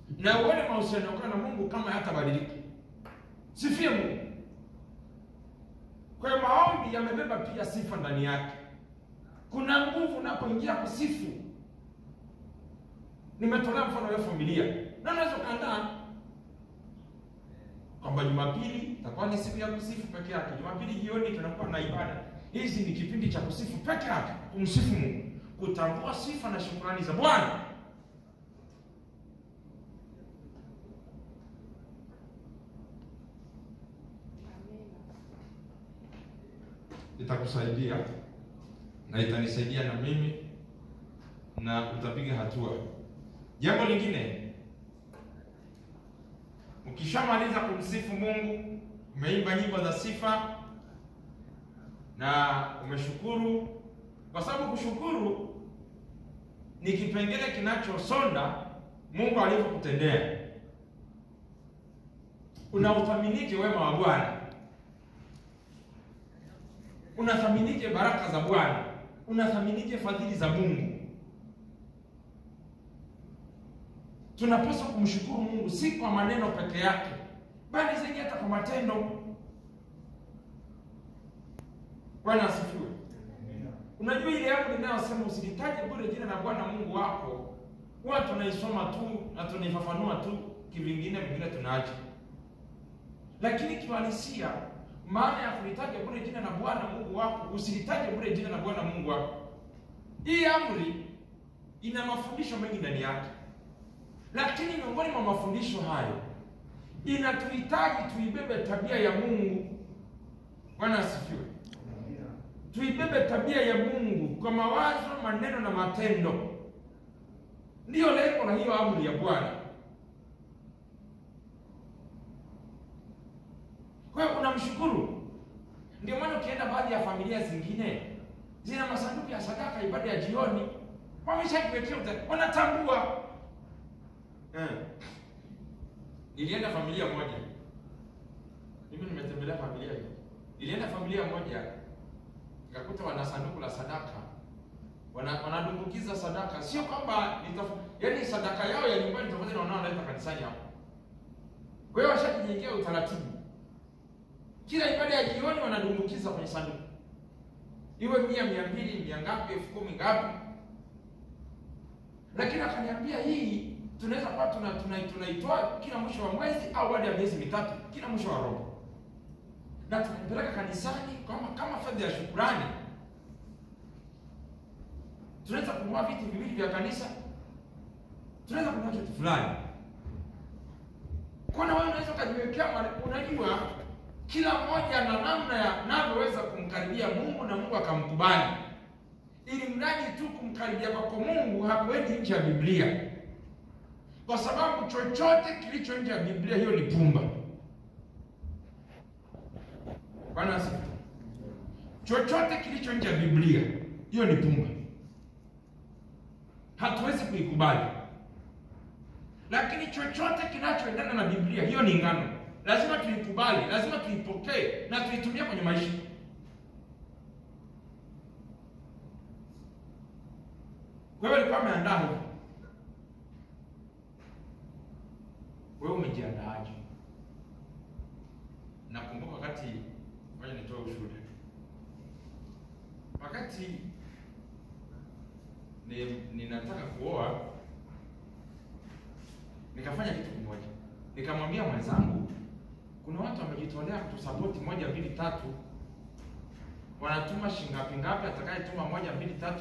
Na uone mahusiano yako na Mungu kama hayatabadilika. Sifia Mungu. Kwa hiyo maombi yamebeba pia sifa ndani yake. Kuna nguvu unapoingia kusifu. Nimetolea mfano wa familia. Na unaweza kuandaa kwamba Jumapili itakuwa ni siku ya kusifu peke yake. Jumapili jioni tunakuwa na ibada. Hizi ni kipindi cha kusifu peke yake, kumsifu Mungu, kutambua sifa na shukrani za Bwana. Itakusaidia na itanisaidia na mimi, na utapiga hatua. Jambo lingine, ukishamaliza kumsifu Mungu, umeimba nyimbo za sifa na umeshukuru, kwa sababu kushukuru ni kipengele kinachosonda Mungu alivyokutendea. Unauthaminije wema wa Bwana? Unathaminije baraka za Bwana? Unathaminije fadhili za Mungu? Tunapaswa kumshukuru Mungu si kwa maneno peke yake, bali zaidi hata kwa matendo. Bwana asifiwe. Unajua ile amri inayosema usilitaje bure jina la Bwana Mungu wako, huwa tunaisoma tu na tunaifafanua tu, kivingine vingine tunaacha. Lakini kiuhalisia, maana ya kulitaja bure jina la Bwana Mungu wako, usilitaje bure jina la Bwana Mungu wako, hii amri ina mafundisho mengi ndani yake. Lakini miongoni mwa mafundisho hayo, inatuhitaji tuibebe tabia ya Mungu. Bwana asifiwe. Tuibebe tabia ya Mungu kwa mawazo, maneno na matendo. Ndiyo lengo la hiyo amri ya Bwana. Kwa hiyo unamshukuru. Ndio maana ukienda baadhi ya familia zingine zina masanduku ya sadaka ibada ya jioni, wameshajiwekea, wanatambua. Nilienda familia moja. Mimi nimetembelea familia hiyo. Nilienda familia moja, nikakuta wana sanduku la sadaka. Wanadumbukiza sadaka. Sio kwamba yaani sadaka yao ya nyumbani tofauti na wanaoleta kanisani hapo. Kwa hiyo washajijengea utaratibu. Kila ibada ya jioni wanadumbukiza kwenye sanduku. Iwe 100, 200, 100 ngapi, 10,000 ngapi. Lakini akaniambia hii tunaweza kuwa tunaitoa kila mwisho wa mwezi au baada ya miezi mitatu, kila mwisho wa robo. Na tunapeleka kanisani kama fedha ya shukrani. Tunaweza kununua viti viwili vya kanisa. Tunaweza kununua kitu fulani. Kwa nini wewe unaweza kujiwekea? Unajua kila mmoja na namna ya anavyoweza kumkaribia Mungu na Mungu akamkubali. Ili mradi tu kumkaribia kwako Mungu hakuendi nje ya Biblia. Kwa sababu chochote kilicho nje ya Biblia hiyo ni pumba. Bwana asifiwe. Chochote kilicho nje ya Biblia hiyo ni pumba. Hatuwezi kuikubali. Lakini chochote kinachoendana na Biblia hiyo ni ngano. Lazima tuikubali, lazima tuipokee na tuitumie kwenye maisha. Kwa hiyo alikuwa ameandaa hivi. Wewe umejiandaaje? Nakumbuka wakati, ngoja nitoe ushuhuda. Wakati ninataka kuoa, nikafanya kitu kimoja. Nikamwambia mwenzangu, kuna watu wamejitolea kutusupport 1 2 3. Wanatuma shingapi ngapi, atakayetuma 1 2 3.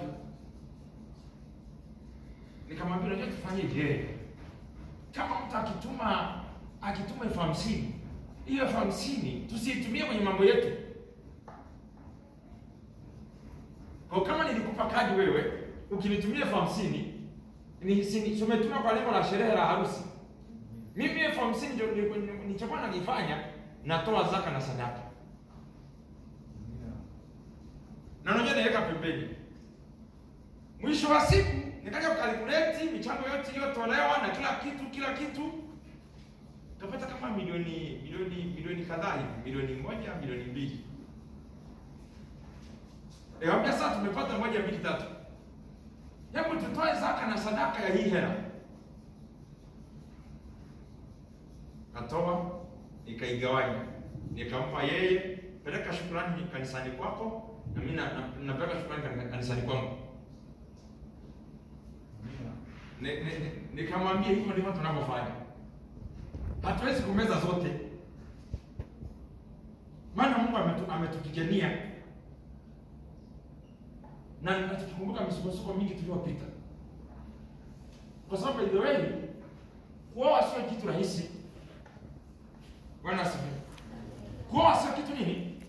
Nikamwambia unajua tufanyeje? Kama mtu akituma 50,000, hiyo 50,000 tusiitumie kwenye mambo yetu. Kwa kama nilikupa kadi wewe, ukinitumia 50,000, ni tumetuma kwa lengo la sherehe la harusi. Mimi 50,000 ndio nilichokuwa nakifanya, natoa zaka na sadaka. Na unajua niweka pembeni. Mwisho wa siku nikaja kukalkulate michango yote iliyotolewa na kila kitu. Kapata kama milioni kadhaa hivi, milioni 1, milioni 2. Nikamwambia sasa tumepata 1 2 3. Hebu tutoe zaka na sadaka ya hii hela. Katoa, nikaigawanya. Nikampa yeye, peleka shukrani kanisani kwako na mimi napeleka shukrani kanisani kwangu. Nikamwambia hivyo ndivyo tunavyofanya. Hatuwezi kumeza zote. Maana Mungu ametupigania. Na tukikumbuka misukosuko mingi tuliyopita. Kwa sababu by the way, kuoa sio kitu rahisi. Bwana asifiwe. Kuoa sio kitu nini?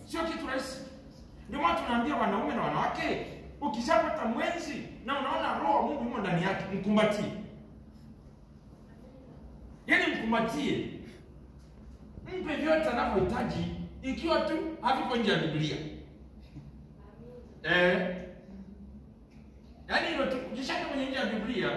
Sio kitu rahisi. Ndio maana tunaambia wanaume na wanawake, ukishapata mwenzi na unaona roho Mungu yumo ndani yake, mkumbatie. Yaani mkumbatie. Mpe vyote anavyohitaji ikiwa tu haviko nje ya Biblia. Yaani hilo tu ukishaka kwenye nje ya Biblia,